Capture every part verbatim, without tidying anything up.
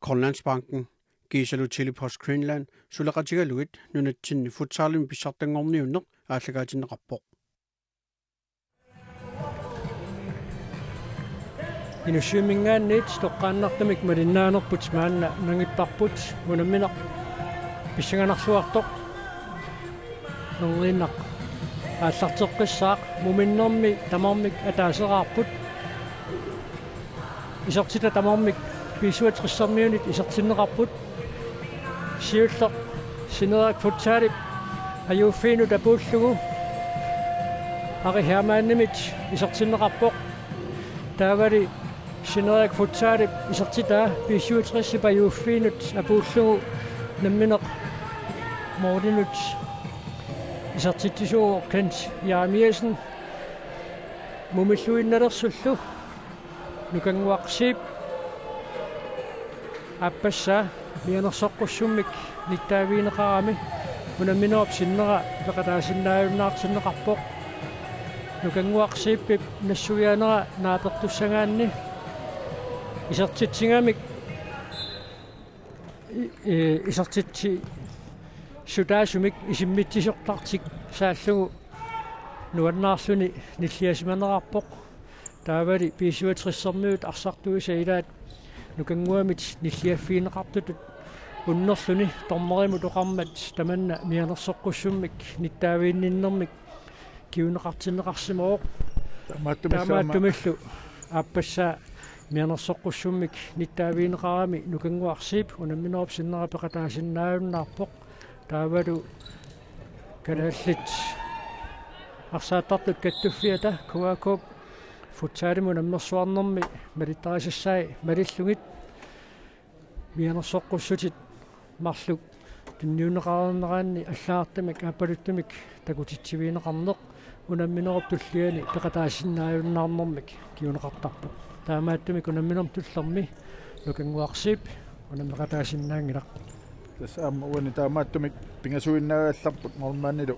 Grønlandsbanken kiisalu Tele-Post Greenland suleqatigalugit nunatsinni futsalimi pissartanngorniunneq aallakaatinneqarpoq. Inussivimminngaanniit toqqaannartumik malinnaanerput maanna nangipparput unammineq pissanganarluartoq. Erniinnaq aallarteqqissaaq, muminnermi tamarmik ataaseraarput. Isertitat tamarmik B syvogtressermiunit isertinneqarput. Siulleq Sineriak Futsalip ajuuffiinut apuullugu Ari Hermannimit isertinneqarpoq. Taavali Sineriak Futsalip isertitaa B syvogtresip ajuuffiinut apuullugu nammineq målinut isertitsisuuvoq Kent Jeremiassen. Mumilluinnalersullu Nukannguaq Zeeb aappassaa mianersoqqussummik nittaavigineqarami unamminerup sinnera peqataasinnaajunnaartinneqarpoq. Nukannguaq Zeebip nassuiaanera naapertussagaanni isertitsigamik i-, i-, isertitsissutaasumik isimmitsisortartik saallugu nuannaarluni nilliasimanerarpoq. Taavali B syvogtressermiut arsartuisa ilaat Nukannguamit nilliaffigineqartutut unnerluni dommerimut oqarmat tamanna mianersoqqussummik nittaaviginninnermik kinguneqartinneqarsimavoq. Taamaattumillu aamma. Taamaattumillu aappassaa mianersoqqussummik nittaavigineqarami Nukannguaq Zeeb unamminerup sinnera peqataasinnaajunnaarpoq. Taavalu kalaallit arsaattartut kattuffiata K A K-p futsalimut unammersuarnermi malittarisassai malillugit mianersoqqussutit marluk tunniunneqareerneranni allagartamik aappaluttumik takutitsivigineqarneq unamminerup tulliani peqataasinnaajunnaarnermik kinguneqartarpoq. Taamaattumik unamminermi tullermi Nukannguaq Zeeb unammeqataasinnaanngilaq. Tassa aamma uani taamaattumik pingasuinnaagallarput målmandilu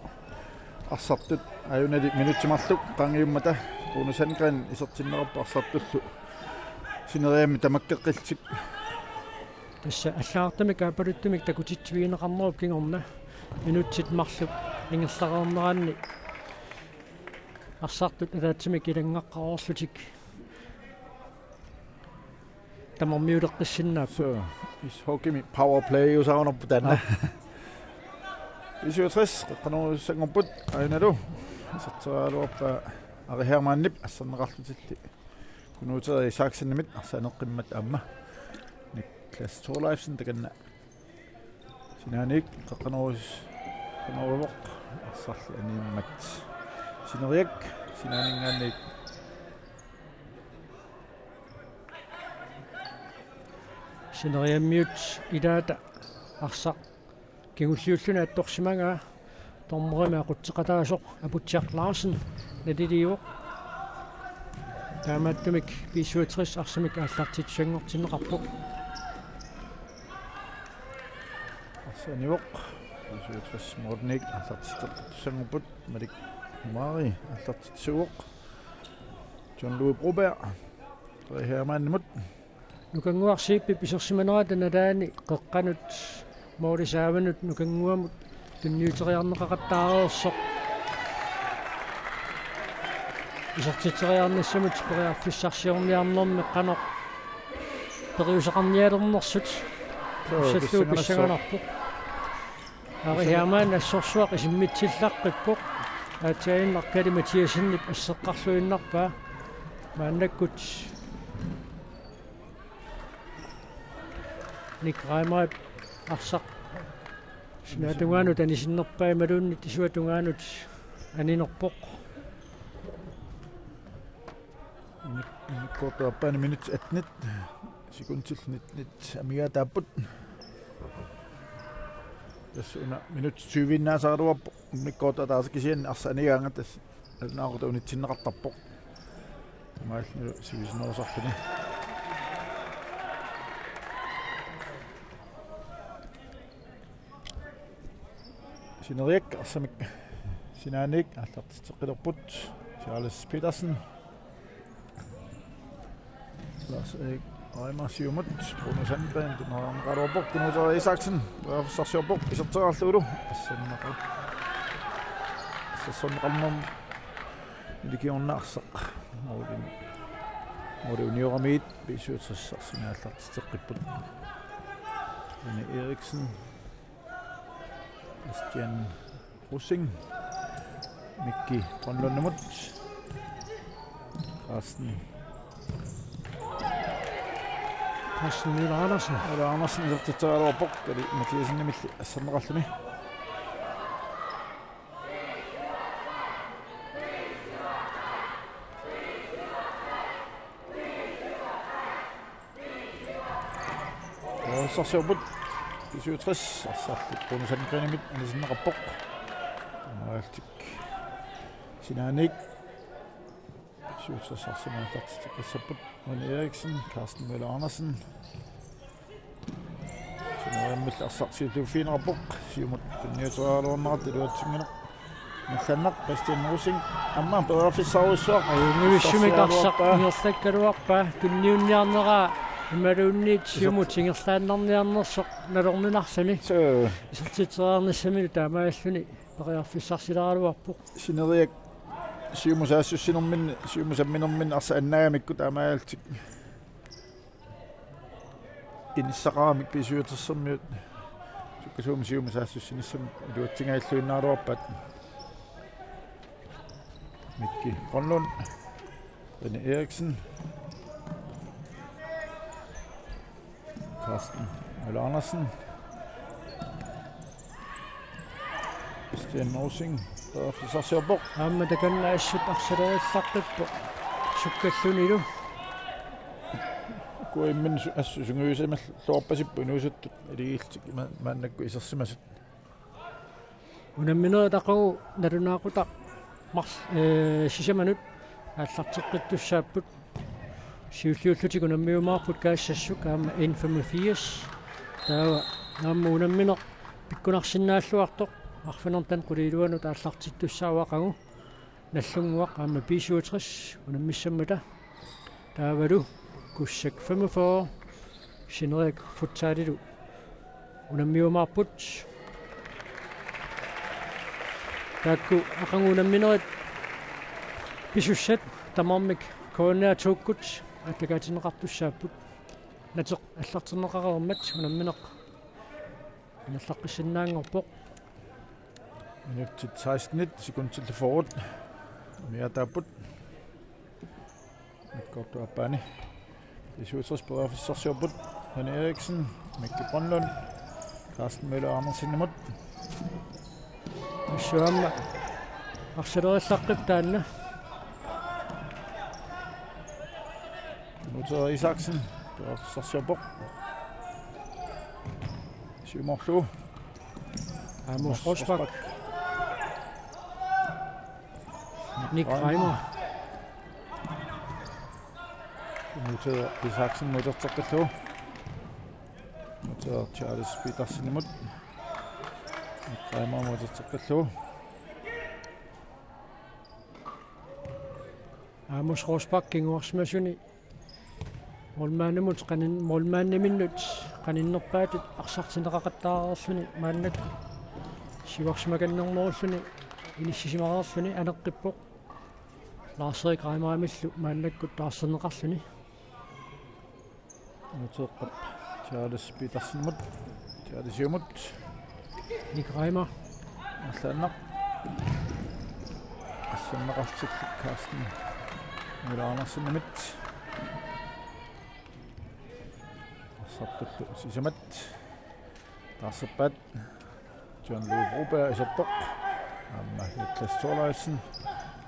arsartut ajunali minutsit marluk qaangiummata Rune Sandgren isertinneqarpoq arsartullu sineriammi tamakkeqqillutik. Tassa allagartamik aappaluttumik takutitsivigineqarnerup kingorna minutsit marluk ingerlareerneranni arsartut ataatsimik ilanngaqqareerlutik tamarmiuleqqissinnaapput. So, ishockeymi power play-iusarunarpoq taanna. Ah. B syvogtres qeqqanoorujussuanngorput ajunalu iserteriaraluarpaa Ari Hermannip asserneqarlutillu Knud Isaksenimit arsaaneqqimmat aamma Niklas Thorleifsen takanna. Sinaaniit qeqqanoorus-, qeqqanooruvoq arsarli aniammat. Sineriak sinaaninngaanniit. Sineriammiut ilaata arsaq kingulliulluni attorsimagaa dommerimi aqutseqataasoq Aputsiaq Larsen naliliivoq. Taamaattumik B syvogtres arsamik aallartittussanngortinneqarpoq. Arsaq anivoq. B syvogtres målmandinik aallartitseqqittussanngorput, Malik Omari aallartitsisuuvoq. John Louis Broberg. Ari Hermannimut. Nukannguaq Zeebip isersimanerata nalaani qeqqanut måli saavanut Nukannguamut tunniuteriarneqaqattaareersoq. Isertitseriarnissamut periarfissarsiorniarnermi qanoq periuseqarnialernersut. Suu, ussallugu pissanganarsoq. Pissanganarpoq. Ari Hermann assorsuaq isimmitsillaqqippoq. Aatsaaginnaq Kali Mathiassenip asseqqarluinnarpaa. Maannakkut Nick Reimerip arsaq sinaata tungaanut anisinnerpaa imaluunniit isuata tungaanut aninerpoq. Immik-, immikkoortup aappaani minutsit attenit sekundit nittenit amigaataapput. Tassa una minutsit tyve-innaasaraluarpoq immikkoortup ataaseq, kisianni arsaq anigaangat tassa nalunaaqutaq unitsinneqartarpoq. Taamaalilluta sivisunerusarluni. Sineriak arsamik sinaaniit aallartitseqqilerput. Charles Petersen. Lars Erik Aima siumut, Bruno Sandgren, tunniunneqaraluarpoq, Knud Isaksen, periarfissarsiorpoq, iserteriarlugulu, asserneqa-, assersorneqarnermut ilikiornaarsaq, Morten, Morten Unioramit, B syvogtres arsamik aallartitseqqipput. René Eriksen, Christian Rosing, Mikki Grønlundimut, Carsten. Carsten Møller Andersen. Møller Andersen, isertitseriaraluarpoq, Kali Mathiassenimilli asserneqarluni. Periarfissarsiorput, B syvogtres, arsartut Bruno Sandgrenimit anisinneqarpoq. Taamaalillutik sinaaniit B syvogtres arsamik aallartitseqqissapput. René Eriksen, Carsten Møller Andersen. Sineriammilli arsaq siulliuffigineqarpoq. Siumut tunniuteriaraluarnerat iluatsinnginnaq. Ingerlaannaq Christian Rosing. Aamma periarfissarujussuaq. Ajunngivissumik arsaq ingerlakkaluarpaa. Tunniunniarneraa imaluunniit siumut ingerlaannarniarnersoq nalorninarluni. Suu. Isertitseriarnissamilu taamaalilluni periarfissarsileraluarpoq. Sineriak siumut saassussinerminni, siumut samminerminni arsaq annaagamikku taamaalillutik inissaqaramik B syvogtresimiut sukkasuumik siumut saassussinissamut iluatsingajalluinnaagaluarpaat. Mikki Grønlund, René Eriksen, Carsten Møller Andersen, Christian Rosing, periarfissarsiorpoq. Aamma takanna assut arsalerillaqqippoq sukkallunilu. K M-imi su-, assut sungiusimalluarpasipput inuusuttut aligiillutik ma-, maannakkut isersimasut. Unamminerit aqagu nalunaaqutaq mars-, ee, sisamanut aallarteqqittussaapput. Siulliullutik unammiumaarput kaassassuk aamma N femogfirs. Taava aamma unammineq pikkunarsinnaalluartoq arfineq-marlunut quliiluanut aallartittussaavoq aqagu. Nagdlunguaq aamma B syvogtres unammissammata. Taavalu Kussak femogfyrre, Sineriak Futsalilu unammiumaarput. Taakku aqagu unamminerit pisussat tamarmik K N R to-kkut aallakaatinneqartussaapput. Nateq aallartinneqareermat unammineq ingerlaqqissinnaanngorpoq. Minutsit sekstenit sekundillu fyrre umiaataapput. Midtkortup aappaani B syvogtres periarfissarsiorput. René Eriksen, Mikki Grønlund, Carsten Møller Andersenimut. Assut aamma arsalerillaqqippoq taanna. Knud Isaksen, periarfissarsiorpoq. Siumorlugu. Amos Rosbach. Nick Reimer. Knud Isaksen moterteqqillugu. Knud Charles Petersenimut. Nick Reimer moterteqqillugu. Amos Rosbach kinguarsimasuni målmandimut qanin-, målmandiminnut qaninnerpaatut arsartinneqaqattaareerluni maannakkut siuarsimakannernerulluni inissisimareerluni aneqqippoq. Lars-Erik Reimerimillu maannakkut taarserneqarluni. Nuteeqqap Charles Petersenimut. Charles siumut. Nick Reimer. Arlaannaq. Asserneqartillugu Carsten Møller Andersenimit. Arsartullu sisamat. Taarserpaat. John Louis Broberg iserpoq. Aamma Niklas Thorleifsen.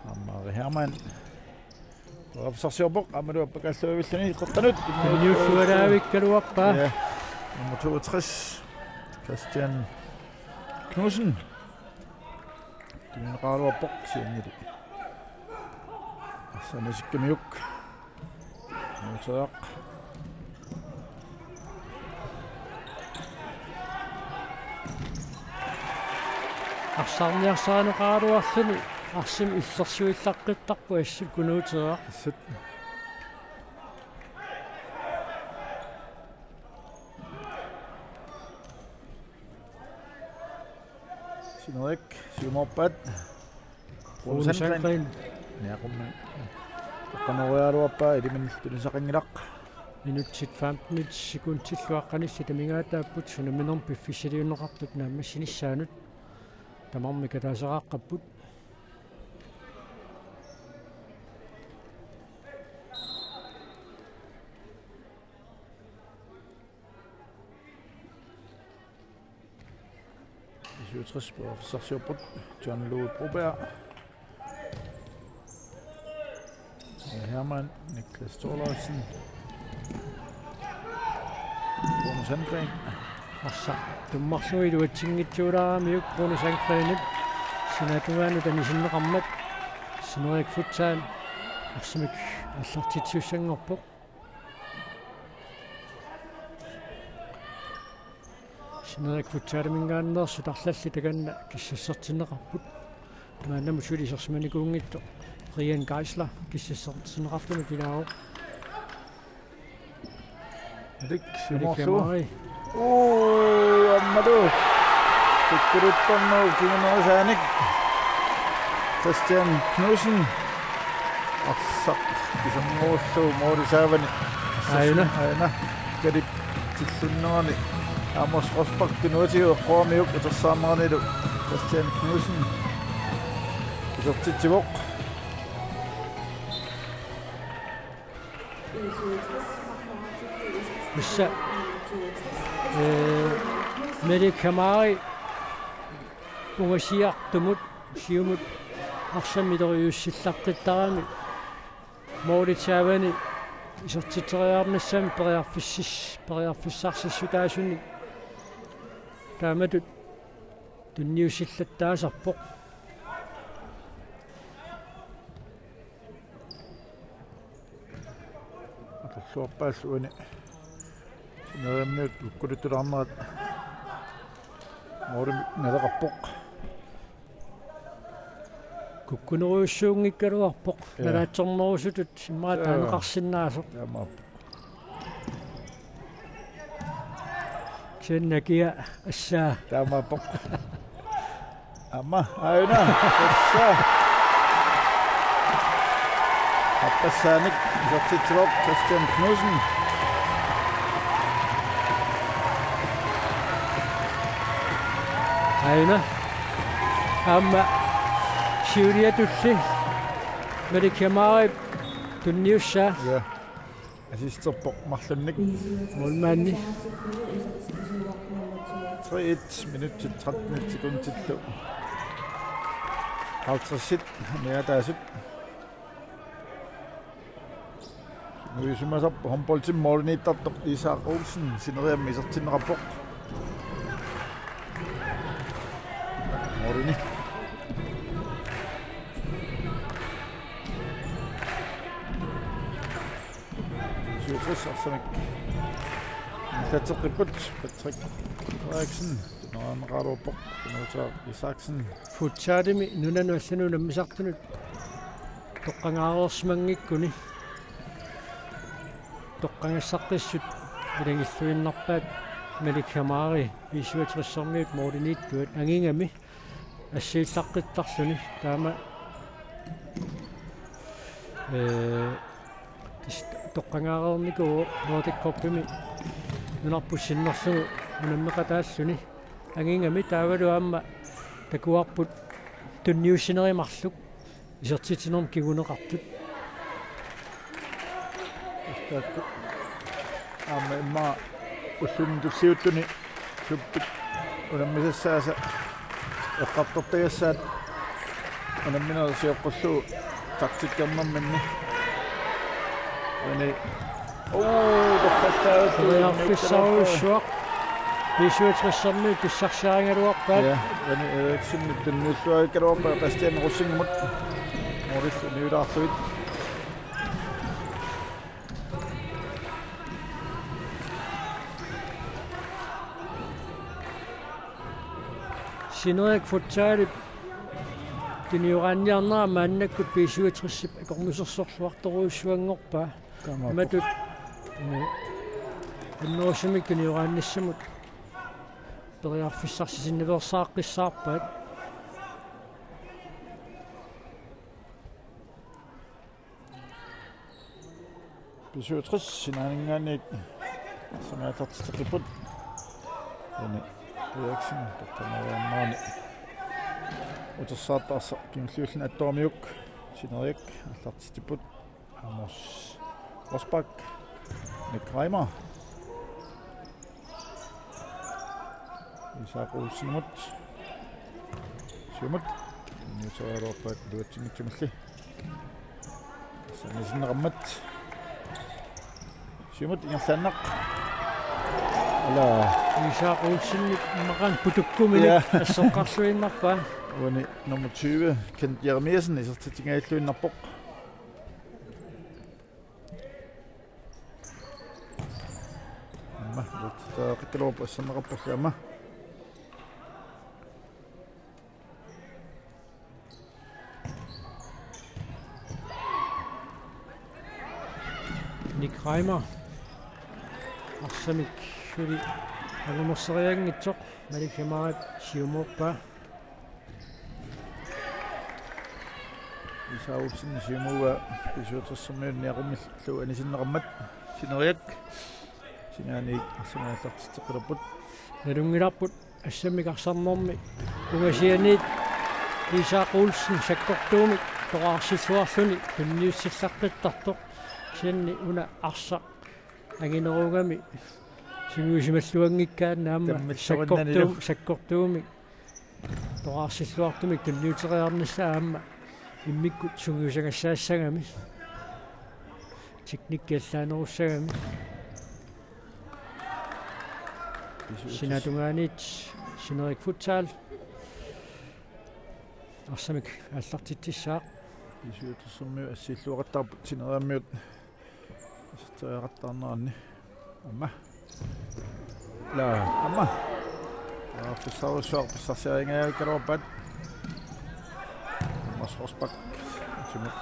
Aamma Ari Hermann. Periarfissarsiorpoq, aammalu appakaalluavilluni qeqqanut. Tunniulluaraavikkaluarpaa. Ja. Nummer toogtres, Christian Knudsen. Tunniunneqaraluarpoq kisiannili. Arsaq anisikkumiuk. Nuuteriaq. Arsarniarsarineqaraluarluni arsamik illersuillaqqittarpoq assut Kunuuteriaq. Assut. Sinerik siumoorpaat. Rune Sandgreen. Niaqummi. Qanorealuarpaa ilimin tunisaqanngilaq. Minutsit femten sekundillu aqqanissi tamigaataapput unamminermi piffissaliunneqartut naammassinissaanut. Tamarmik ataasiaqqapput. B syvogtres på forsøg på John Louis Broberg. Hermann, Niklas Thorleifsen. Rune Sandgreen. Arsaq tummarsuit uatsinngitsuulaaramiuk Rune Sandgreenip. Sinaata tungaanut anisinneqarmat. Sinerik Futsal. Arsamik aallartitsisussanngorpoq. Sinerik Futsaliminngaanneersut arlallit takanna kissassertinneqarput. Maannamut suli isersimanikuunngitsoq Brian Geisler kissassertinneqartunut ilaavoq. Erik Erik siumoorlugu. Kjamari. Uu, aammalu. Tukkuluttornerup kingunerisaanik. Christian Knudsen. Arsaq iserngorullugu moorisaavani. Aina. Aina. Kalip tillunnerani. Amos Rosbach tunuatigut eqqumiuk itersaarneranilu Christian Knudsen isertitsivoq. Tassa, ee, Malik Kjamari ungasiartumut siumut arsamik iloriussillaqqittarami moorip saavani isertitseriarnissami periarfissis-, periarfissarsissutaasunik taamatut tunniussillattaasarpoq. Atorluarpaallu uani sineriammiut ukkuluttulaarnerat moorimik naleqarpoq. Kukkunerujussuunngikkaluarpoq. Ja. Nalaatsornerusutut immaqa Ja. taaneqarsinnaasoq. Taamaappoq. Kisianni akia assaa. Taamaappoq. Aamma, aajuna. Assaa. Appassaanik isertitsivoq Christian Knudsen. Aajuna. Aamma siuliatulli Malik Kjamari tunniussaa. Ja. Assisterpoq marlunnik. Målmandi. Tre et, minutsit tretten sekundillu halvtredsit amiataasut. Nuisimasarpoq håndboldimi målimiittartoq Isak Olsen, sineriammi isertinneqarpoq. Målini. Syvogtres arsamik. Indsatseqqipput Patrick Frederiksen. Tuneqaraluarpoq. Tuneqaraluarpoq Isaksen. Futsalimi nunanut allanut unammisartunut toqqagaareersimanngikkuni. Toqqagaassaqqissut ilagilluinnarpaat Malik Kjamari B syvogtressermiut målimiittuat angigami assiillaqqittarluni taama, ee, tis-, toqqagaareernikuuvoq Nordic Cupimi nunarput sinnerlugu unammeqataalluni angigami taavalu aamma takuarput tunniussinerit marluk isertitsinermut kinguneqartut. Taakku aamma immaqa ulluni tulliuttuni klubbit unammisassaasa eqqartortagassaat unamminerit sioqqullugu taktikkernerminni. Uani. Uu, torrallaavut. Periarfissarujussuaq. B syvogtressermiut pissarsiarigaluarpaat. Ja, Rene Eriksenimit tunniulluarakkaluarpaa Bastian Rosingimut. Målillu niulaarlugu. Sinerik Futsalip tunioraanniarnera maannakkut B syvogtresip akornusersorluartorujussuanngorpaa. Taamaappoq. Imatut, ee, annerusumik tunioraannissamut. Periarfissarsisinnaveersaaqqissaarpaat. B syvogtres sinaaninngaanniit arsaq aallartitseqqipput. Jani Eriksen, toqqammaviarnerani. Utersaartut arsaq kingulliulluni attormiuk. Sineriak aallartitsipput. Amos Rosbach. Nick Reimer. Isak Olsenimut. Siumut. Niuterialuarpaat iluatsinngitsumilli. Sanisinneqarmat. Siumut ingerlaannaq. Ala. Isak Olsen immaqa putukkuminik. Ja. Asseqqarluinnarpaa. Uani nummer tyve, Kent Jeremiassen, isertitsingajalluinnarpoq. Aamma, isertitaaqqikkaluarpoq, asserneqarpallu aamma. Nick Reimer. Arsamik suli angumerserianngitsoq, Malik Hemarip siumoorpaa. Isak Olsen siumuaa B syvogtres-ermiut niaqummillu anisinneqarmat. Sineriak sinaaniit arsaq aallartitseqqilerput. Nalunngilarput assammik arsarnermi ungasianiit Isak Olsen sakkortuumik toraarsilluarluni tunniussillaqqittartoq. Kisianni una arsaq angineruugami sungiusimalluanngikkaanni aamma. Tammalluinnanilu. Sakkortuum-, sakkortuumik toraarsilluartumik tunniuteriarnissaa aamma immikkut sungiusagassaassagami. Teknikki allaanerussagami. Sinaatungaaniit Sineriak Futsal arsamik aallartitsissaaq. B syvogtres-ermiut assilluaqattaarput sineriammiut. Iserteriaqattaarneranni. Aamma. La, aamma. Aa, pissaarujussuaq pissarsiarinngajavikkaluarpaat. Amos Rosbach. Siumut.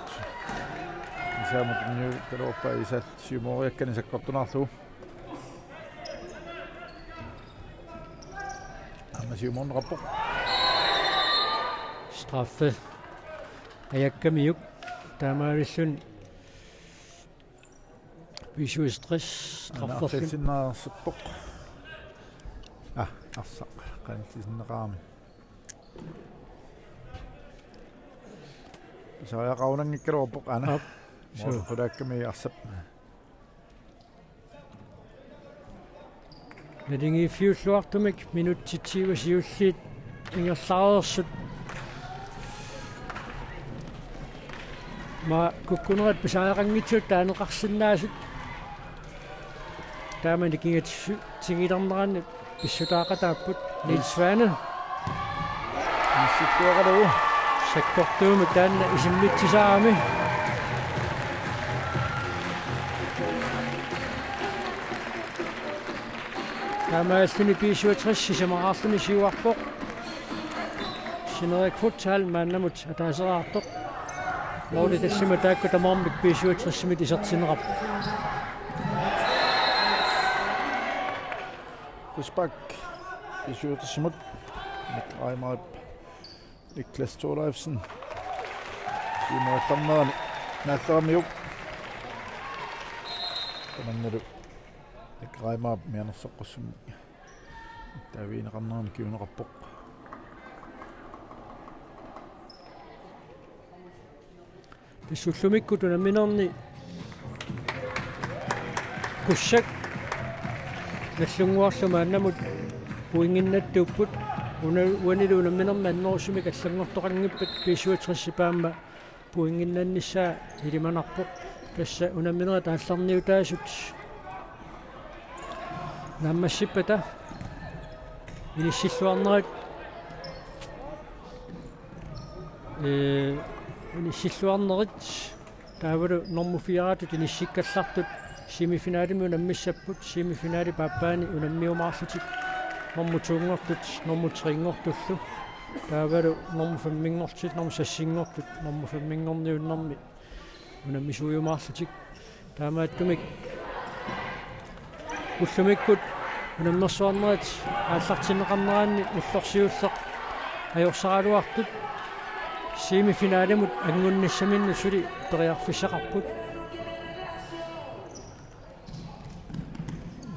Isak tunniukkaluarpaa, Isak siumooriakkani sakkortunaarlugu. Aamma siumoorneqarpoq. Straffe. Ajakkamiuk. Taamaalilluni B syvogtres, straffersin. Arsaq sinnaarserpoq. Ah, arsaq qanitsisinneqarami. Pisariaqarunanngikkaluarpoq, aana. Aap. Suu. Moorpulaakkami arsap. Naligiiffiulluartumik minutsit tyve siulliit ingerlareersut. Aamma kukkunerit pisariaqanngitsut taaneqarsinnaasut. Taamani kingatigilernerani pissutaaqataapput. Niels Svane. Isikkuaqalu. Sakkortuumik taanna isimmitsisarami. Taamaalilluni B syvogtres sisamaraarluni siuarpoq. Sineriak Futsal maannamut ataaseraartoq. Måli tassami taakku tamarmik B syvogtres-imit isertinneqarput. Rosbach B syvogtres-imut. Nick Reimer. Niklas Thorleifsen. Siumuallarnerani naalleramiuk. Tamannalu Nick Reimer mianersoqqussummik taavigineqarnerani kinguneqarpoq. Tassa ullumikkut unamminerni Qussak Nagdlunguarlu maannamut pointinnattuupput. Una-, uanilu unamminermi annerusumik allanngortoqanngippat B syvogtres-ip aamma pointinnannissaa ilimanarpoq. Tassa unamminerit aallarniutaasut naammassippata inissilluarnerit, ee, inissilluarnerit taavalu normu fire-atut inissikkallartut semifinalemi unammissapput, semifinalip aappaani unammiumaarlutik normu to-nngortut, normu tre-nngortullu. Taavalu normu fem-inngorlutik, normu seks-inngortut, normu fem-inngorniunnermi unammisuujumaarlutik. Taamaattumik ullumikkut unammersuarnerit aallartinneqarneranni ullorsiulleq ajorsaraluartut semifinalemut anngunnissaminnut suli periarfissaqarput.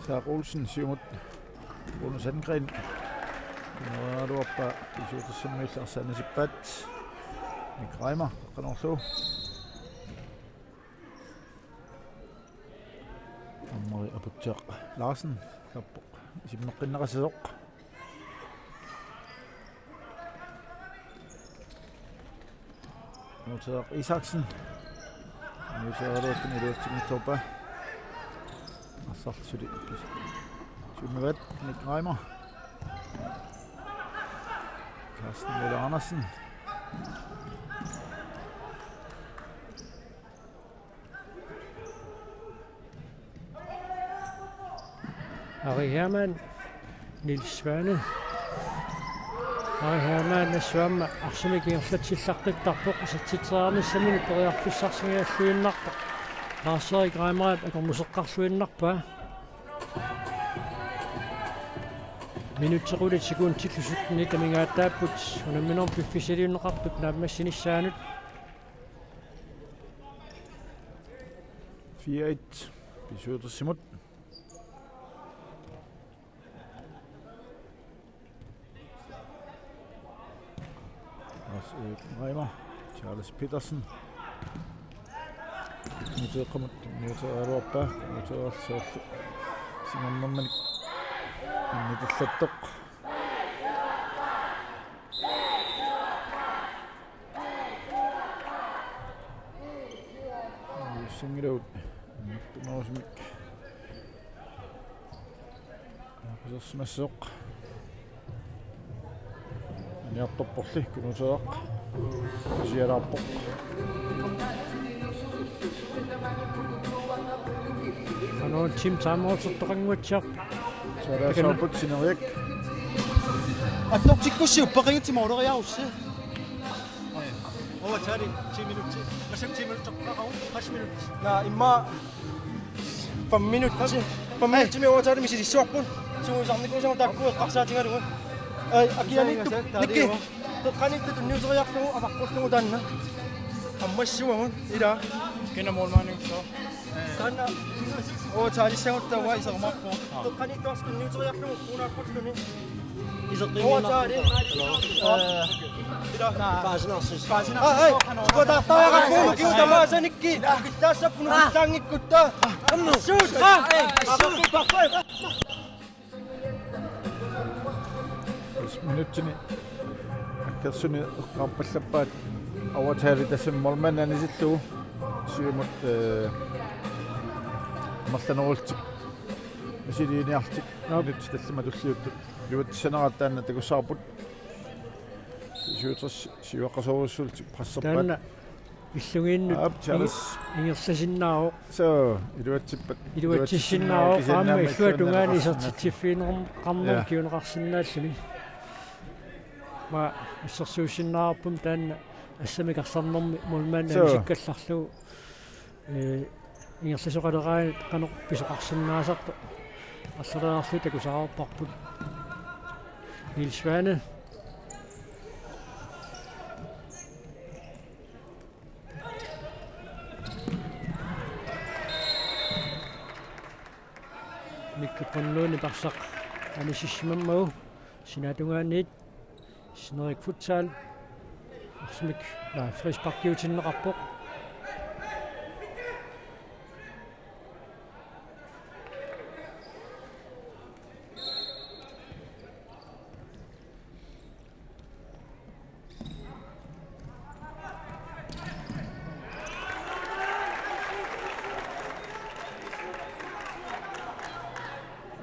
Taak Olsen, siumut. Rune Sandgren. Neraluarpa B syvogtresimiilli arsaannasippaat. Nick Reimer, qanorlu. Ammari Aputsiaq Larsen, lappoq. Isimmeqqinneqassasoq. Nuuteeraq Isaksen. Nuuteeraluattuni iluatsinngitsoorpaa. Arsarlu suli. Summivat Nick Reimer. Carsten Møller Andersen. Ari Hermann, Niels Svane. Ari Hermann nassuamma arsamik ingerlatsillaqqittarpoq, isertitseriarnissaminut periarfissarsigalluinnarpoq. Lars-Erik Reimerip akornuseqqarluinnarpaa. Minutsit qulit sekundillu syttenit amigaataapput unamminermi piffissaliunneqartup naammassinissaanut. Fire et. B syvogtresimut. Lars Erik Reimer, Charles Petersen. Nuuteeqqamut, nuuteeraluarpaa, nuuteerallu soorlu. Singernermini. Annitillattoq. Juussanngilagut. Annertunerusumik. Aaqqisarsimassasoq. Aniartorporli Kunuuteeraq. Sialaarpoq. Qanoq Tim timeoutertoqannguatsiarpoq. Sialaarsaarput Sineriak. Attortikkussiuk peqinngitsi mooleriarussi. Overtaletid ti minutter. Hvad så ti minutter? Tres minutter. Ja, imma fem minutter. Fem minutter med overtale med sit short. Så vi sammen, det kunne så der kunne passe til det. Ej, akiani, Nicky. Toqqaniittoq tunniuteriarlugu avaqqullugu taanna. Ammassivavut ila. Kina målmanden så? Taanna overtale, så der var i sommer på. Toqqaniittoq tunniuteriarlugu unaappulluni. Iseqqinnginnarput. Overtale. Ila. Paasinarsis. Paasinarsis. Aa, ei. Kuatartariaqarpugut ukiut tamaasa Nicky. Ukillaassappunga ukillaanngikkutta. Ammassut. Aa, ei. Minutini akkersuni eqqarpallappaat overtale, tassami målmand anisillugu siumut, eh, marlanerullutik misiliiniarlutik. Aap. Minutsit tallimat tulliuttut. Iluatsissaneraat taanna takussavarput. B syvogtres siuaqqasoorujussuullutik presserpaat. Taanna illugiinnut. Aap, Charles. Ing-, ingerlasinnaavoq. Soo, iluatsippat. Iluatsissinnaavoq. Iluatsissinnaavoq, aamma kisianni illuatungaani isertitsiffigineqarneq. Ja. Kinguneqarsinnaalluni. Aamma assersuussinnaavarput taanna assamik arsarnermi målmand, soo, anisikkallarlugu. Ee, ingerlasoqaleraangat qanoq pisoqarsinnaasartoq arlaleriarlugu takussavarput. Niels Svane. Mikki Brønlund parsaq anisissimammagu sinaatungaaniit. Sineriak Futsal. Arsamik, naa, frisparkiutinneqarpoq.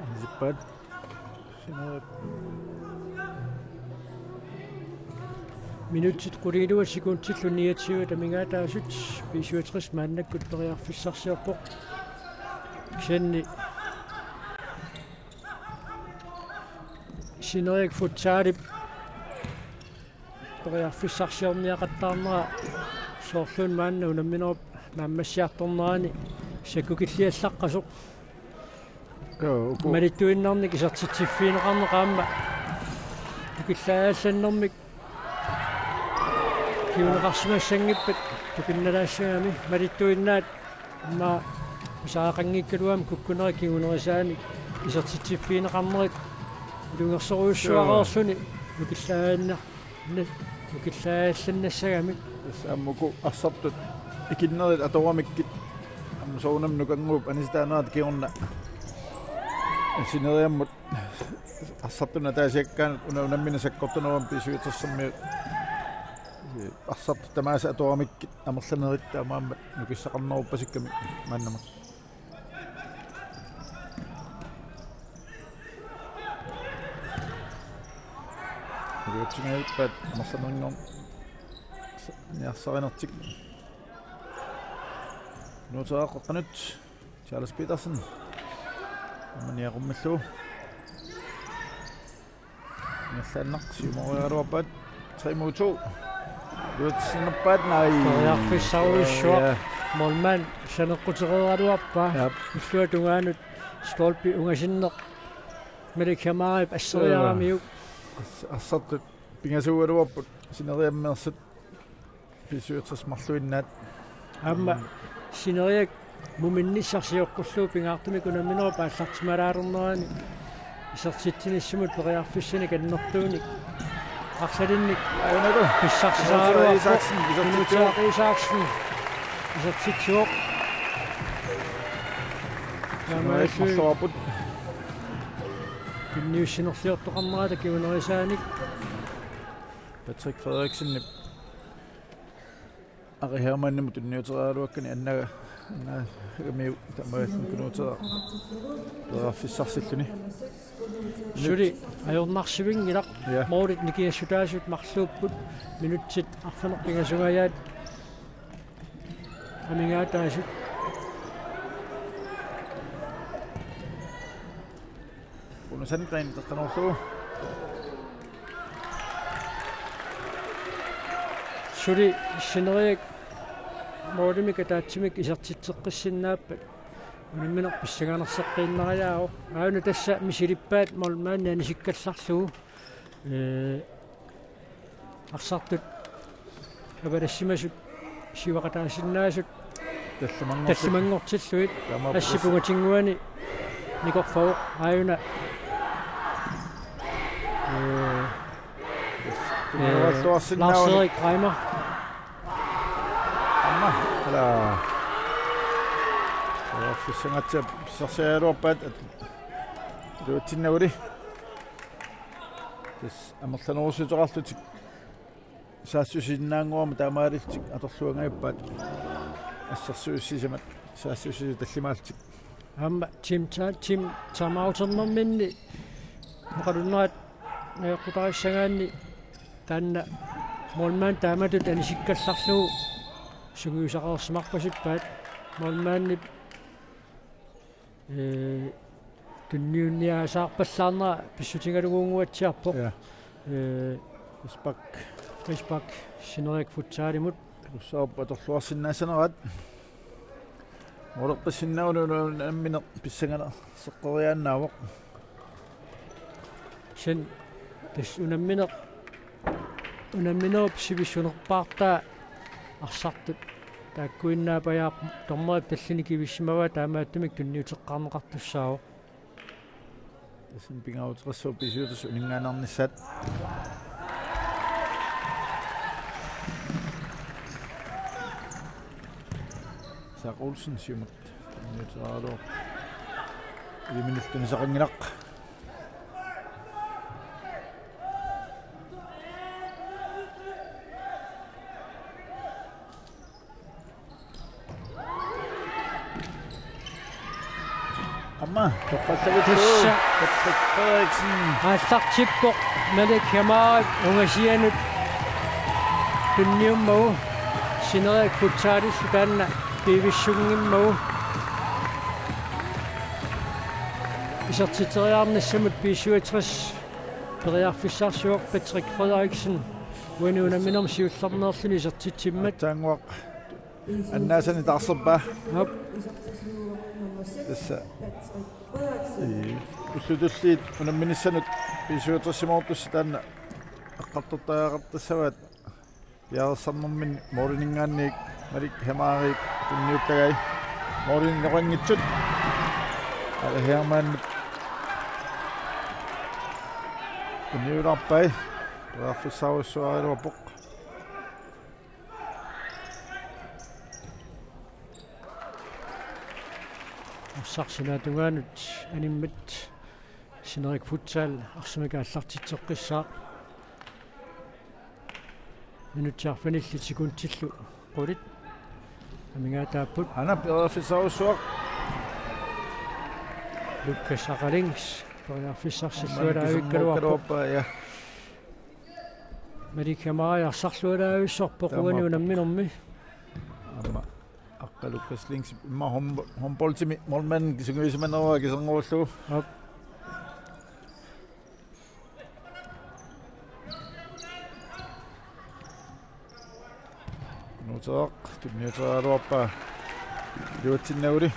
Anisippaat. Minutsit quliiluat sekundillu niogtyve amigaataasut, B syvogtres maannakkut periarfissarsiorpoq. Kisianni Sineriak Futsalip periarfissarsiorniaqattaarnera soorluuna maanna unamminerup naammassiartornerani sakkukilliallaqqasoq. Joo, uku. Malittuinnarnik isertitsiffigineqarneq aamma ukillaajaallannermik kinguneqarsimassanngippat tupinnalaassagami, malittuinnaat aamma pisariaqanngikkaluamik kukkunerit kingunerisaanik isertitsiffigineqarnerit ilungersorujussuareerluni nukillaajanna-, nukillaajallannassagami. Tassa aamma uku arsartut ikinnerit atoramikkit aamma soorunami nukannguup anisitaanerata kingorna sineriammut arsartunut ataasiakkaanut una unammineq sakkortunerugami B-syvogtressermiut arsartut tamaasa atoramikkit amerlanerit taamaammat nukissaqarneruppasikkami maannamut. Uliutsingaippat amerlanerunngorn niarsarinertik. Nuuteqaqqanut Charles Petersen. Aamma niaqummillugu. Ingerlaannaq siumoriaraluarpaat tre mod to. Luutsinnerpaat, nej. Periarfissarujussuaq. Ja. Målmand saneqqutereeraluarpaa. Ja. Ulluatungaanut stolpi ungasinneq Malik Hemarip asseriaramiuk. As-, arsartut pingasuugaluarput sineriammeersut B-syvogtres marluinnaat. Aamma sineriak muminnissaq sioqqullugu pingaartumik unamminerup aallartimalaalernerani isertitsinissamut periarfissanik annertuunik arsalinnik Ainalu. Pissarsisaraluarpoq. Isaac Isaksen, isertitsivoq. Isaac Isaksen isertitsivoq. Sineriak marluarput. Tunniussinerliortoqarnerata kingunerisaanik. Patrick Frederiksenip Ari Hermannimut tunniuteriaraluakkani anna-, annaagamiuk tamarluinnaat Kunuuteeraq periarfissarsilluni. Suli ajornarsivinngilaq. Ja. Målit nikingassutaasut marluupput, minutsit arfineq-pingasungajaat amigaataasut. Rune Sandgreen teqqanorlu. Suli sineriak målimik ataatsimik isertitseqqissinnaappat unammineq pissanganarseqqiinnariaavoq. Aajuna tassa misilippaat målmandi anisikkallarlugu. Ee, arsartut avalassimasut siuaqataasinnaasut tallimanngortillugit. Tallimanngortillugit. Taamaappoq. Assip ungatinnguani nikorfavoq aajuna. Ee, ee, Lars Erik Reimer. Aamma, ala. Periarfissangaatsiaq pissarsiaraluarpaat. Luutsinnaguli. Tassa amerlanerusuteqarlutik saassussisinnaannguamik taamaalillutik atorluangajappaa assersuussissimat saassussisut tallimaallutik. Aamma team ta-, team timeouternerminni oqalunnerat najoqqutarissagaanni taanna målmand taamatut anisikkallarlugu sungiusaqareersimarpasippaat målmandip Ee, tunniunniaasaarpallaarnera pissutigalugu unnguatsiarpoq. Ja. Ee, frispark. Frispark Sineriak Futsalimut. Usaap atorluarsinnaassanerat. Måleqqissinnaanera unammineq pissanganarseqqeriaannaavoq. Sen tassa unammineq, unamminerup sivissunerpaartaa arsartut taakkuinnaapajaarput, dommerip tallimat kivissimavaat taamaattumik tunniuteqqaarneqartussaavoq. Tassani pingaaruteqassaaq B-syvogtres uninngaannarnissaat. Isak Olsen siumut tunniuteriaraluarpoq. Iliminut tunisaqanngilaq. Aamma, toqqallavillugu. Tassa. Patrick Frederiksen. Aallartippoq Malik Hemarip ungasianut tunniummagu. Sineriak Futsalillu taanna pivissunngimmagu. Isertitseriarnissamut B-syvogtres periarfissarsivoq Patrick Frederiksen. Uani unamminermi siullermeerluni isertitsimmat. Aatsaannguaq annaasani taarserpaa. Aap. Tassa. Ii. Ullutulliit unamminissanut B-syvogtresimoortussat taanna eqqartortariaqartassavaat. Piareersarnerminni måliminngaanniit Malik Hemarip tunniuttagai. Målini inoqanngitsut. Ari Hermann Niularpai. Periarfissaarujussuaraluarpoq. Arsaq sinaata tungaanut animmat Sinerik Futsal arsamik aallartitseqqissaaq. Minutsit arfinillit sekundillu qulit amigaataapput. Aana periarfissaarujussuaq. Lukas Aqalings periarfissarsillualaavikkaluarpoq. Aamma Malika Maria arsarlualaavissorpoq uani unamminermi. Aamma Aqqa Lukas Lings immaqa hånd-, håndboldimi målmand kisimiisimaneraa kiserngorullugu. Aap. Nuuteeraq tunniuteriaraluarpaa iluatsinnaguli.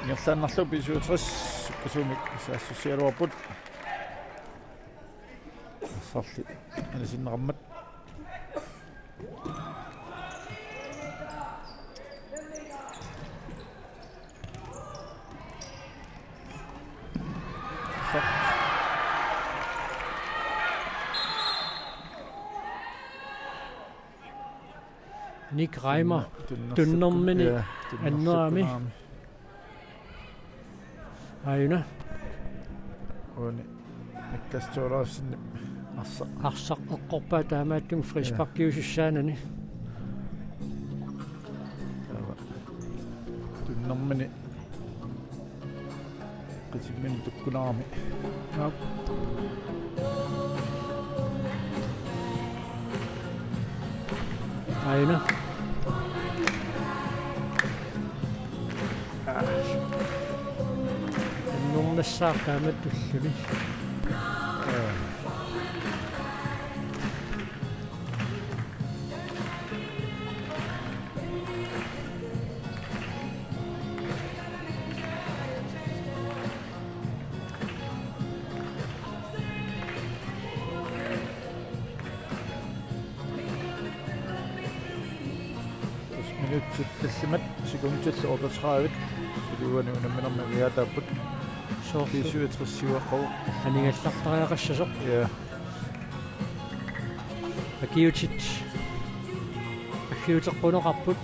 Ingerlaannarlugu B syvogtres sukkasuumik saassussigaluarput. Arsarli anisinneqarmat. Nick Reimer tunnersukkun-, tunnermini, ja, tunnersukkun-, annerami. Aajuna. Uani Niklas Thorleifsen arsaq. Arsaq eqqorpaa taamaattumik frisparkiusussaanani. Taava tunnermini qitimmini tukkunarami. Aap. Aajuna. Annermassaaq taamatulluni. Minutsit tallimat sekundillu otteogtredive. Suli uani unamminermi amigaataapput. Soorlu B syvogtres siuaqqavoq. Anigallartariaqassasoq. Ja. Akiuutit. Akiuuteqquneqarput.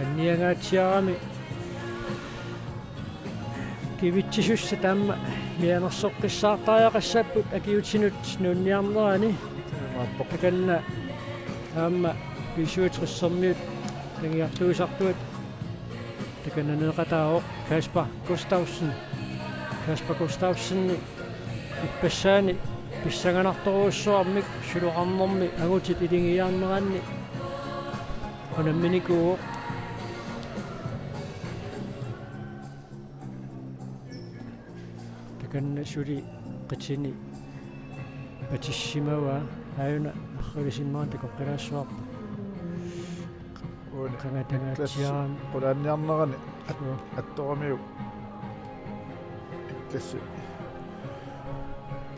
Anniangaatsiarami kivitsisussat aamma mianersoqqissaartariaqassapput akiuutsinut nuunniarnerani. Takanna aamma B syvogtres-ermiut nangiartuisartuat takanna neeqataavoq Kasper Gustavsen. Kasper Gustavsen ippassaani pissanganartorujussuarmik suloqarnermi angutit iligiiaarneranni unamminikuuvoq. Takanna suli qitini patissimavaa, aajuna arralisimmagu takoqqilaassuarpoq. Uani qangatangaatsiarami. Qulaanniarnerani at-, joo, attoramiuk. Klassi.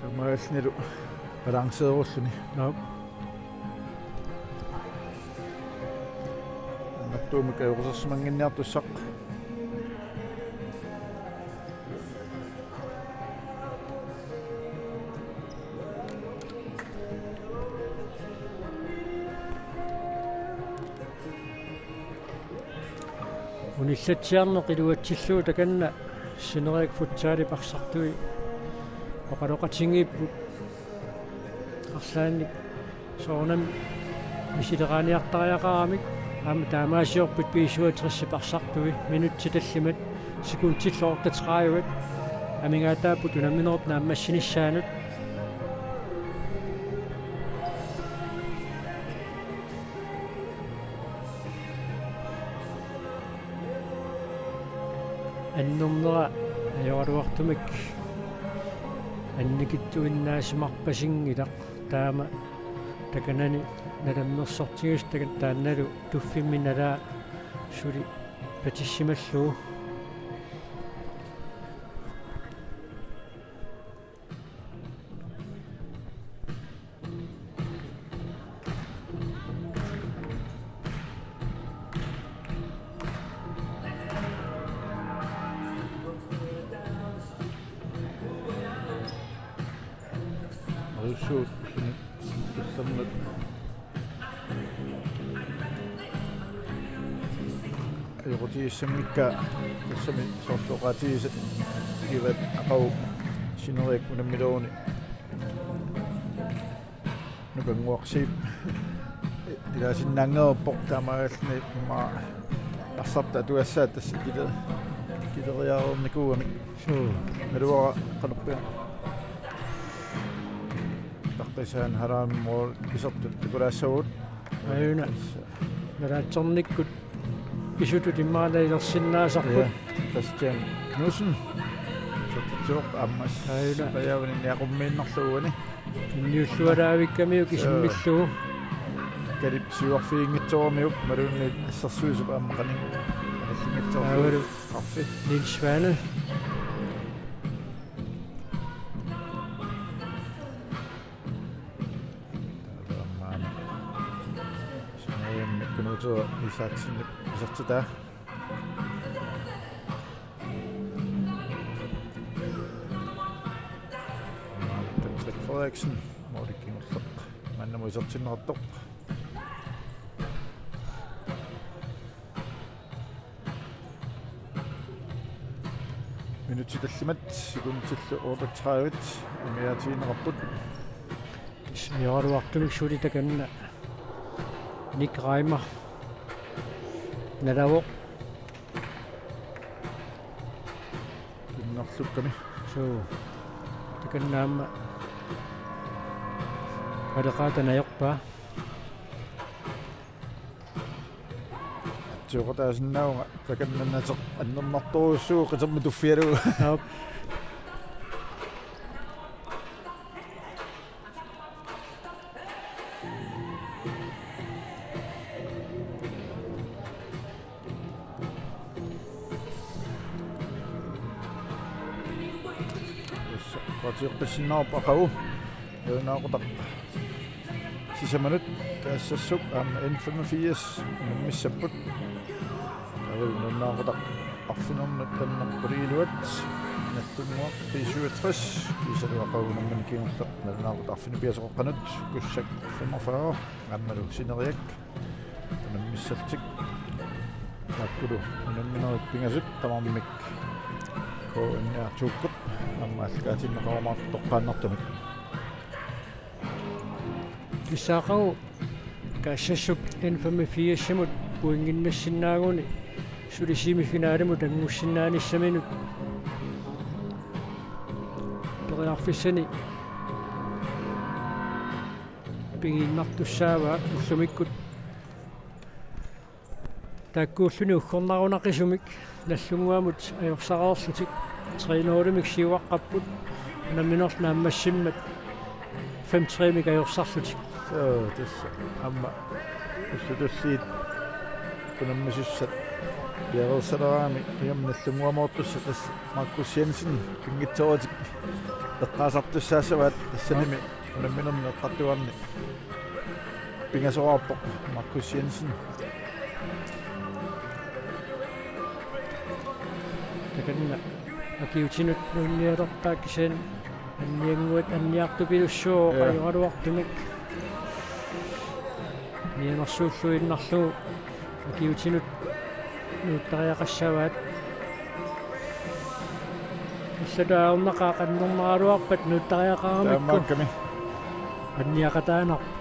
Taamaalillunilu balanceerulluni. Joo. Annertuumik ajoqusersimannginniartussaq. Unillatsiarneq iluatsillugu takanna Sinerik Futsalip arsartui oqaloqatigiipput. Arlaannik soorunami misileraaniartariaqaramik aamma taamaasiorput B syvogtres-ip arsartui, minutsit tallimat sekundillu otteogtredive. Amigaataapput unamminerup naammassinissaanut. Annernera ajoraluartumik annikitsuinnaasimarpasinngilaq taama takanani nalammersortigisoq takanna taannalu tuffimmi nalaa suli patissimallugu. Ajusuut. Tassannut. Ajoqutigissanngikkutta tassami soorlu oqaatigisat Ivan aqagu sineriak unammileruni. Nukannguaq Zeeb ilaasinnaanngeerpoq taamaalilluni immaqa arsartut atugassaat tassa kile-, kileriareernikuugamik. Suu. Naluara qanorpiaq. Taqqisaan haraammoor isertut takulaassavagut. Aajuna. Nalaatsornikkut pisutut immaqa ilersinnaasarput. Ja, Christian Knudsen. Sortitsivoq aamma. Aajuna. Pajaavani niaqummiinnarlugu uani. Inniullualaavikkamiuk isimmillugu. Kalip siuarfiginngitsooramiuk imaluunniit assersuisup aamma qaninnginngitsooramiuk. Aavalu. Straffe. Niels Svane. Taava aamma. Sanaajammi Knuto Isaksenip isertitaa. Patrick Frederiksen, måli kingulleq. Maannamut isertinneqartoq. Minutsit tallimat, sekundillu otteogtredive, umiaatigineqarput. Seniorluartumik suli takanna. Nick Reimer. Nalavoq. Innerlukkami. Suu. Takanna aamma. Aleqaata najorpaa. Atsioqataasinnaavunga takanna nateq annernartorujussuuvoq qitermi tuffigalugu. Aap. Oqaatigeqqissinnaavoq aqagu. Nalunaaqutaq sisamanut taassassuk aamma N femogfirs unammissapput. Taavalu nalunaaqutaq arfinernut Danmark quliiluat, Nagdlunguaq B syvogtres, kiisalu aqagu unammineq kingulleq nalunaaqutaq arfineq-pingasoqaqqanut, Kussak femogfyrre, aammalu sineriak unammissallutik. Taakkulu unamminerit pingasut tamarmik K N R to-kkut aamma aallakaatinneqarumaartoq toqqaannartumik. Tassa aqagu taassassuk N femogfirsimut pointinnassinnaaguni suli semifinalimut angussinnaanissaminut periarfissani pigiinnartussaavaat ullumikkut. Taakkuulluni uggornarunaqisumik Nagdlunguamut ajorsareerlutik tre nul-imik siuaqqapput, unammineq naammassimmat fem tre-mik ajorsarlutik. Suu, tassa aamma ullut tulliit unammisussat piareersaleraangamik, ingammik Nagdlunguamoortussat tassa Markus Jensen pinngitsooratik eqqaasartussaassavaat, tassanimi unamminermi eqqartugaanni pingasoraarpoq Markus Jensen. Takanna akiuutinut nuunnialerpaa kisianni anniannguat anniartupilussuuvoq. Ja. Ajoraluartumik. Mianersuulluinnarlugu akiuutinut nuuttariaqassavaat. Illatut ajornaqaaq annernaraluarpat nuuttariaqaramikku. Taamaakkami. Anniaqataanarpoq.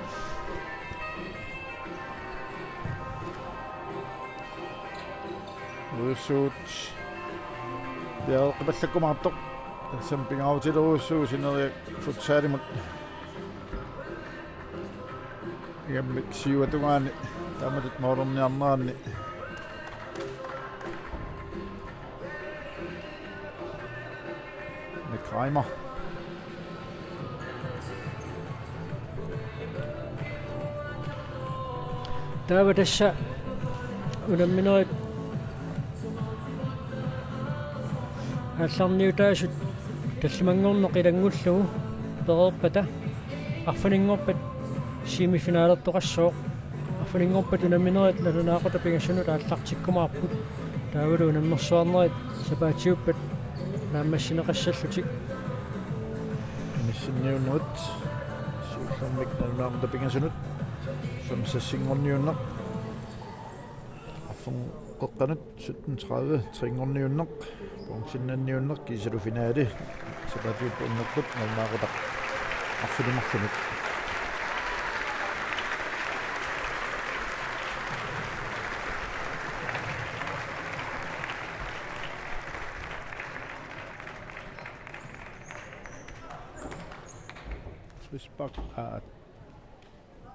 Uissuut. Piareeqqipallakkumaartoq. Tassami pingaarutilerujussuuvoq sineriak futsalimut. Ingammik siuatungaani taamatut målerniarneranni. Nick Reimer. Taava tassa unamminerit aallarniutaasut tallimanngorneq ilanngullugu pereerpata arfininngorpat semifinalertoqassooq. Arfininngorpat unamminerit nalunaaqutaq pingasunut aallartikkumaarput. Taavalu unammersuarnerit sapaatiuppat naammassineqassallutik. Inissinniunnerit siullermik nalunaaqutaq pingasunut femoghalvtredsinngorniunneq. Arfineq-qeqqanut sytten tredive trinngorniunneq, bronzennanniunneq kiisalu finale sapaatiuppat unnerput nalunaaqutaq arfineq-marlunut. Frispark, aa,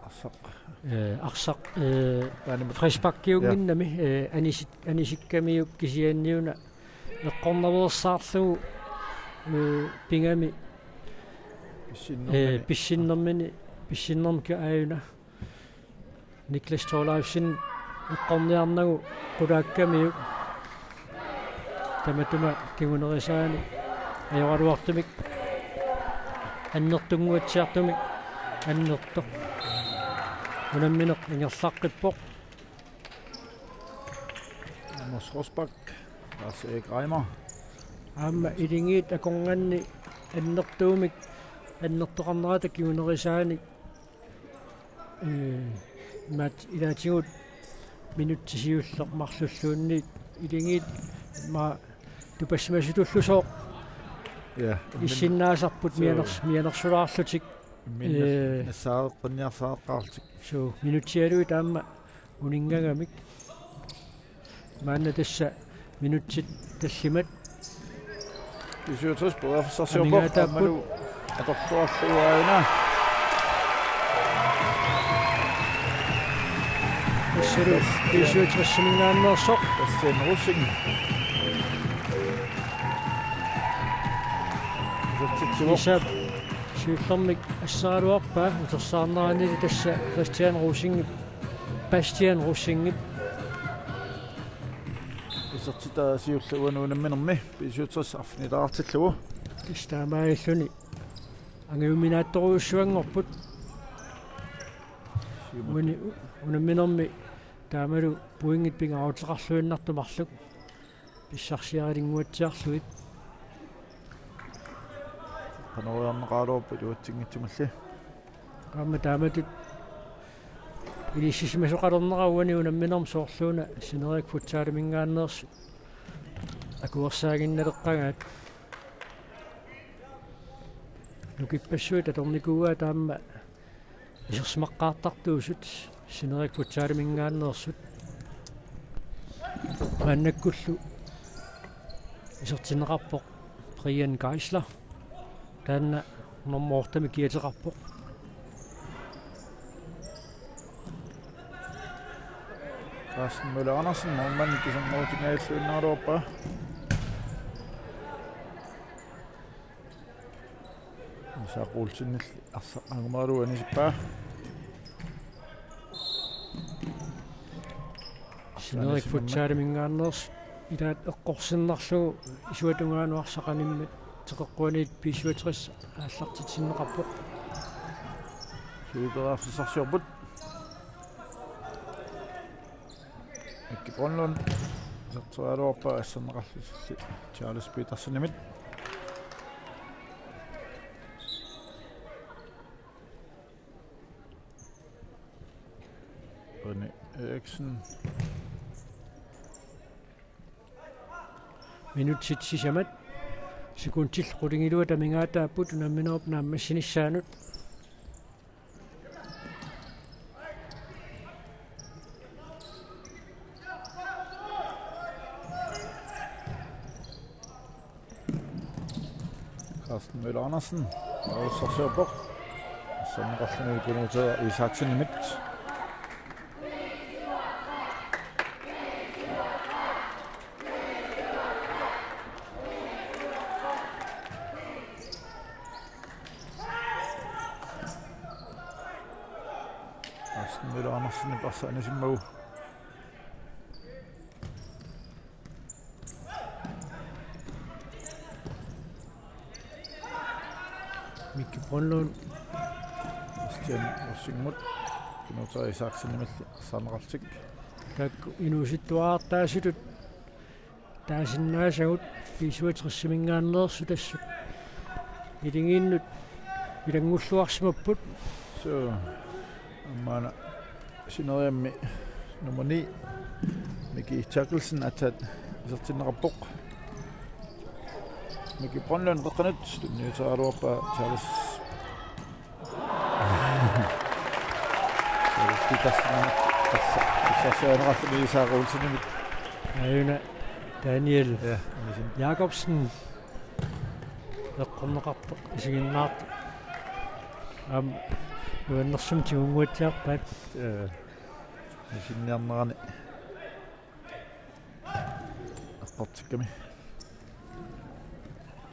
arsaq. Ee, arsaq, ee, taanna frisparkiunnginnami, ee, anisit-, anisikkamiuk kisianniuna eqqornaveersaarlugu, ee, pigami, pissinnermini, ee, pissinnermini, pissinnermik aajuna. Niklas Thorleifsen eqqorniarnagu qulaakkamiuk tamatuma kingunerisaanik ajoraluartumik annertunnguatsiartumik annertoq. Unammineq ingerlaqqippoq. Amos Rosbach, Lars Erik Reimer. Aamma iligiit akornanni annertuumik annertoqarnerata kingunerisaanik. Ee, imaat ilaatigut minutsit siulleq marlulluunniit iligiit ma tupassimasutullusooq. Ja, immin-, issinnaasarput suu, mianers-, mianersulaarlutik. Imminnas-, ee, nassaareqqinniarsaaqqaarlutik. Suu, minutsialuit aamma uninngagamik. Maanna tassa minutsit tallimat. B syvogtres periarfissarsiorpoq. Amigaataapput. Aammalu atorluarlugu aajuna. Tassalu B syvogtres-iminngaanneersoq. Bastian Rosing. Isertitsivoq. Isaap siullermik asseraluarpaa utersaarneranili tassa Christian Rosingip Bastian Rosingip. Isertitaa siulleq uani unamminermi B syvogtres arfinilaartillugu. Tassa taamaalilluni angajuminaattorujussuanngorput. Siumut. Uani unamminermi taamalu pointit pingaaruteqarluinnartut marluk pissarsiarinnguatsiarlugit. Qanoq iluarneqaraluarpoq iluatsinngitsumilli. Aamma taamatut inissisimasoqalernera uani unamminermi soorluuna Sineriak Futsaliminngaanneersut akuersaaginnaleqqagaat. Nukippassuit atornikuuaat aamma isersimaqqaartartuusut Sineriak Futsaliminngaanneersut. Maannakkullu isertinneqarpoq Brian Geisler. Taanna nummer otte-mik kiateqarpoq. Carsten Møller Andersen, målmand, ikisinngortingajalluinnaraluarpaa. Isak Olsenilli arsaq angumaalu anisippaa. Sineriak Futsaliminngaanneersut ilaat eqqorsinnarlugu isuata tungaanut arsaq animmat teqeqquaniit B syvogtres aallartitsinneqarpoq. Siulittut periarfissarsiorput. Mikki Brønlund. Iserteriaraluarpaa asserneqarlutilli Charles Petersenimit. René Eriksen. Minutsit sisamat. Sekundit qulingiluat amigaataapput unamminerup naammassinissaanut. Carsten Møller Andersen, periarfissarsiorpoq. Asserneqarluni Gunnar Isaksenimit. Lars Møller Andersen arsaannasimmagu. Mikki Brønlund. Christian Rosingmut. Knuta Isaksenimit arsaanneqarlutik. Taakku inuusuttuartaasutut taasinnaasagut B-syvogtresiminngaanneersut assut iligiinnut ilanngulluarsimapput. Så aamma sineriammi nummer ni, Miki Terkelsen, aatsaat isertinneqarpoq. Miki Brønlund qeqqanut tunniuteqaraluarpaa Charles. Charles Petersen, tassa, tassa, tassa, tassa, Isak Olsenimit. Aajuna Daniel, ja, Jakobsen. Eqqorneqartoq isiginnaartoq. Aamma nuannersumik tigunnguatsiarpaat. Ee, isinniarnerani eqqortikkami.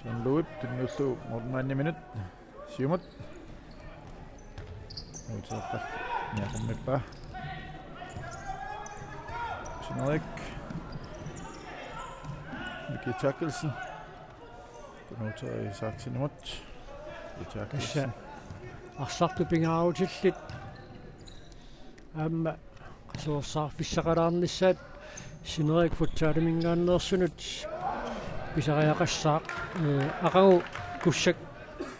John Louis tunniullugu målmandiminut. Siumut. Uteqqat niaqummippaa. Sineriak. Miki Terkelsen. Knuta Isaksenimut. Miki Terkelsen. Tassa arsartut pingaarutillit aamma qasuersaarfissaqalaarnissaat Sineriak futsaliminngaanneersunut pisariaqassaaq. Ee, aqagu Kussak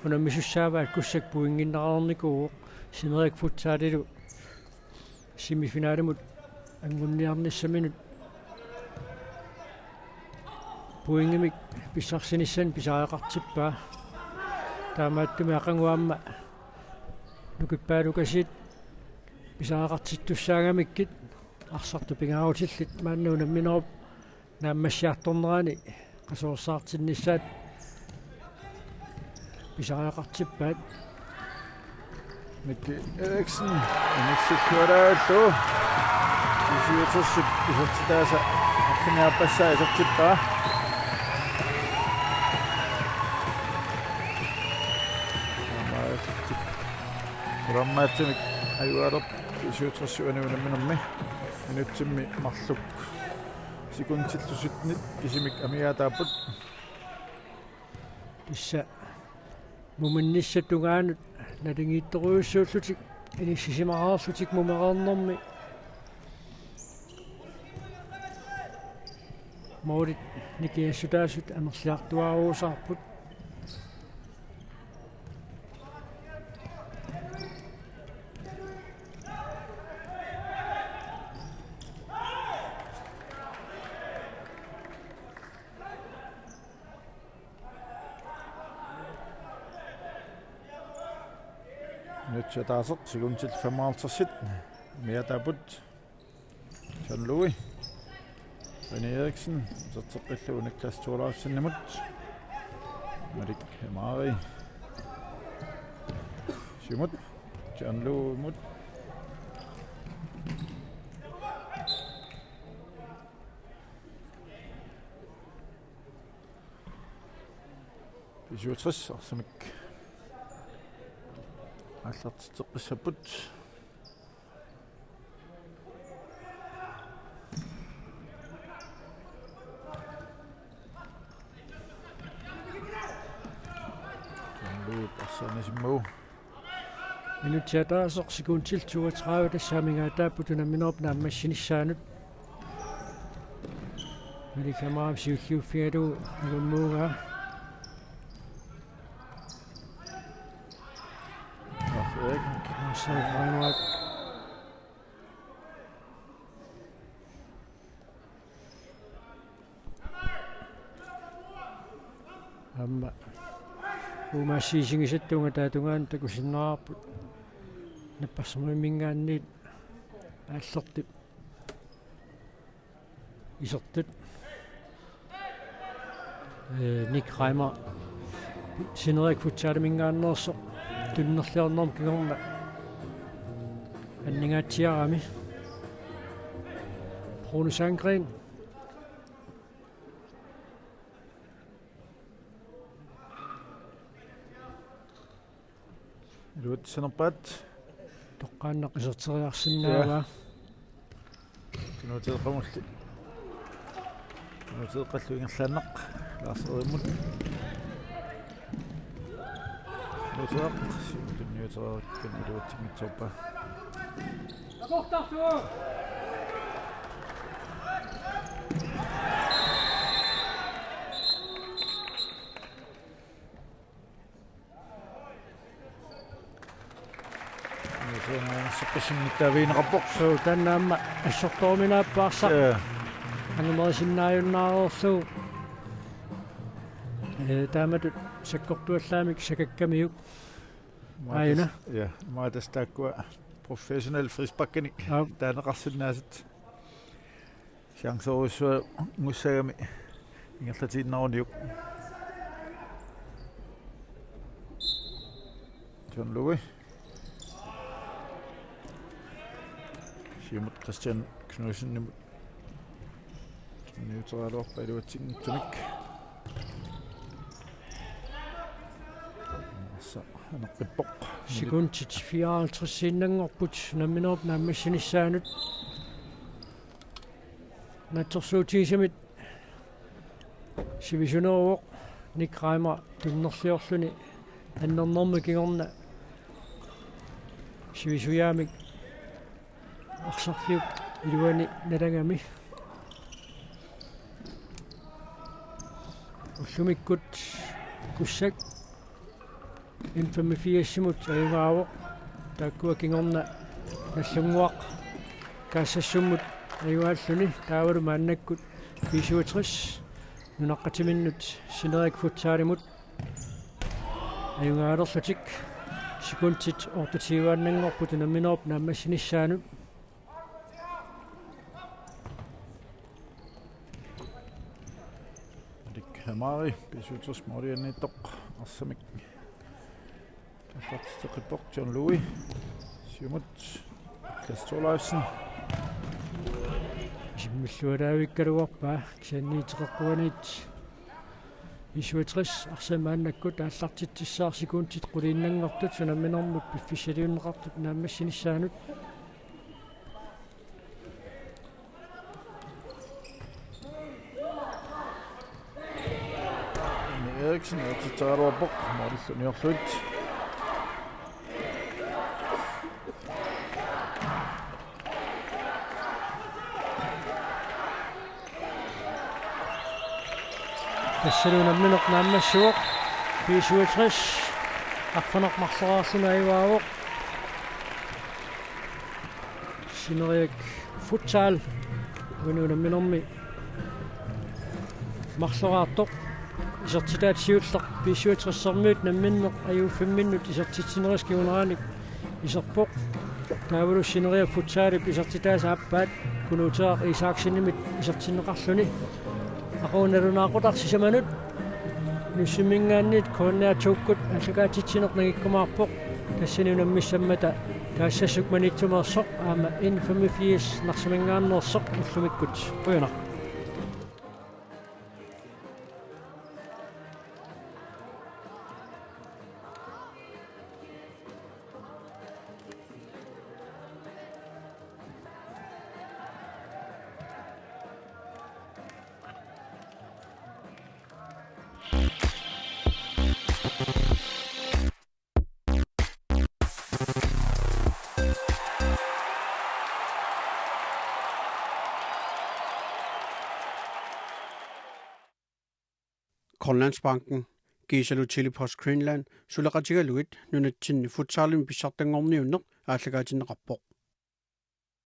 unammisussaavaat, Kussak pointinneqarnikuuvoq. Sineriak futsalilu semifinalimut anguniarnissaminut pointimik pissarsinissaanut pisariaqartippaa. Taamaattumik aqagu aamma nukippaalukasiit pisariaqartittussaagamikkit arsartut pingaarutillit maanna unamminerup naammassiartornerani qasuersaartinnissaat pisariaqartippaat. Miki Eriksen, inissilluaraallu. B-syvogtresip isertitaasa arfiniarpassaa isertippaa. Taamaattumik ajugaaleq B-syvogtres uani unamminermi minutsimmi marluk sekundillu syttenit kisimik amigaataapput. Tassa muminnissap tungaanut naligiittorujussuullutik inissisimaqarlutik mumereernermi målit nikingassutaasut amerliartuaarusaarput. Minutsit ataaseq, sekundit femoghalvtreds. Amigaataapput. John Louis. René Eriksen. Iserteqqillugu Niklas Thorleifsenimut. Malik Hemari. Siumut. John Louis-mut. B-syvogtres arsamik aallartitseqqissapput. John Louis arsaannasimmagu. Minutsit ataaseq, sekundit toogtredive, tassa amigaataapput unamminerup naammassinissaanut. Malik Hemari siulliuffigalugu iluammuugaa. Lars Erik. Lars Erik Reinhardt. Aamma uumaasii isigisattunga taava tungaanut takusinnaavarput napparsimmavimminiit aallertut isertut. Ee, Nick Reimer Sineriak futsaliminngaanneersoq tuninerliornermut kingorna anningaatsiarami. Bruno Sandgreen. Iluatsinerpaat. Toqqaannaq iserteriarsinnaavaa. Tunuuteeqqamulli. Tunuuteeqqallu ingerlaannaq. Lars Erimut. Tunuuteeq. Tunniutereerikkan iluatsinngitsoorpaa. Soqissinnittaavigineqarpoq. Suu, taanna aamma assortoruminaappaarsaq. Ja. Angumerisinnaajunnaareerlugu. Ee, taamatut sakkortuallaamik sakakkamiuk. Aajuna. Ja, matas taakkua professional frisparkinik. Aap. Taaneqarsinnaasut. Chanceorujussuanngussaagami ingerlatiinnaruniuk. John Louis. Siumut Christian Knudsenimut. Tunniuteriaraluarpaa iluatsinngitsumik. Assa anaqqippoq. Sekundit fireoghalvtreds-innanngorput unamminerup naammassinissaanut. Naatsorsuutigisamit sivisuneruvoq Nick Reimer tunnerliorluni annernermut kingorna sivisujaamik arsarfiup iluani nalagami. Ullumikkut Kussak N femogfirs-imut ajugaavoq. Taakkua kingorna Nagdlunguaq Kaassassumut ajugaalluni, taavalu maannakkut B syvogtres nunaqqatiminnut Sineriak Futsalimut ajugaalerlutik. Sekundit otteogtyve-annanngorput unamminerup naammassinissaanut. Erik Hamari, B syvogtres målianiittoq, arsamik aallartitseqqippoq. John Louis, siumut, Niklas Thorleifsen. Isimilluaraavikkaluarpaa, kisianni iteqeqquaniit B syvogtres arsamik maannakkut aallartitsissaaq sekundit quliinnanngortut unamminermut piffissaliunneqartut naammassinissaanut. Eriksen atsitsaruappoq, målillu niorluit. Tassalu unammineq naammassivoq, B syvogtres arfineq-marloriarluni ajugaavoq. Sineriak Futsal uani unamminermi marloriartoq. Isertitaat siulleq B syvogtres-ermiut namminneq A U fem-iminnut isertitsinerisa kinguneranik iserpoq. Taavalu Sineriak Futsalip isertitaasa aappaat Kunuuteeraq Isaksenimit isertinneqarluni. Aqagu nalunaaqutaq sisamanut Nuussuminngaanniit K N R to-kkut aallakaatitsineq nangikkumaarpoq. Tassani unammissammata Kaassassuk Maniitsumeersoq aamma N femogfirs Narsaminngaanneersoq ullumikkut. Qujanaq. Grønlandsbanken, kiisalu Tele-Post Greenland suleqatigalugit nunatsinni futsalimi pissartanngorniunneq aallakaatinneqarpoq.